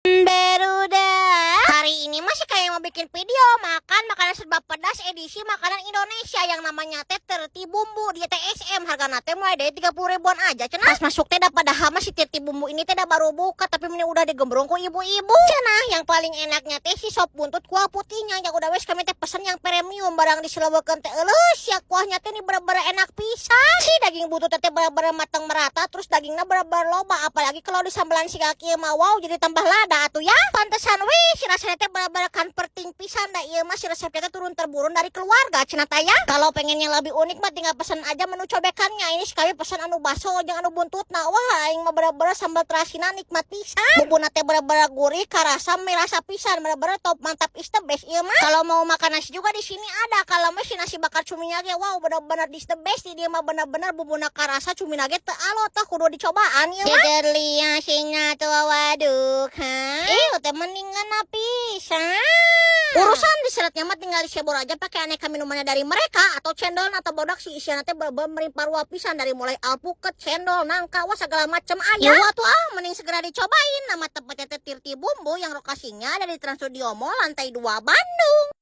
Barudak. Hari ini masih kayak mau bikin video makan makanan serba pedas edisi makanan Indonesia yang namanya teh Tirti Bumbu di TSM. Hargana teh mulai dari 30 ribuan aja cenah. Pas masuk teh dapat dah si Tirti Bumbu ini teh dah baru buka, tapi ini udah digembrong ku ibu-ibu. Cenah yang paling enaknya teh si sop buntut kuah putihnya. Yang udah wes kami teh pesen yang premium, barang diseleweukeun teh euleuh ya, kuahnya teh ini bener-bener enak pisan. Si daging buntut teh bener-bener matang merata, terus dagingnya bener-bener loba, apalagi kalau disambelan si kaki mah, wow, jadi tambah lada atuh ya. Pantesan wih si rasanya teh bener-bener comforting pisan, da ieu mah si resepnya teh turun temurun dari keluarga cenah teh ya. Kalau pengen yang lebih unik mah tinggal pesen aja menu cobekannya. Ini sekali pesan anu baso jeung anu buntutna. Wah, aing mah bener-bener sambal terasina nikmat pisan. Bumbuna teh bener-bener gurih, karasa mirasa pisan, bener-bener top, mantap, is the best ieu mah. Kalau mau makan nasi juga di sini ada. Kalau mah si nasi bakar cuminya ge, wow, bener-bener is the best di dieu mah, bener-bener bumbuna karasa, cumina ge teu alot tah, kudu dicobaan ieu mah. Jejer sina tuh, waduk ha. Ih, teh mendingan pisan. Urusan diseretnya mah tinggal disebor aja pakai aneka minumannya dari mereka atau cendol atau bodak. Si isian teh bener melimpah ruah pisan, dari mulai alpukat, cendol, nangka, wah, segala macem aya. Ya tuh ah, mending segera dicobain. Nama tempatnya teh Tirti Bumbu yang lokasinya ada di Trans Studio Mall lantai 2 Bandung.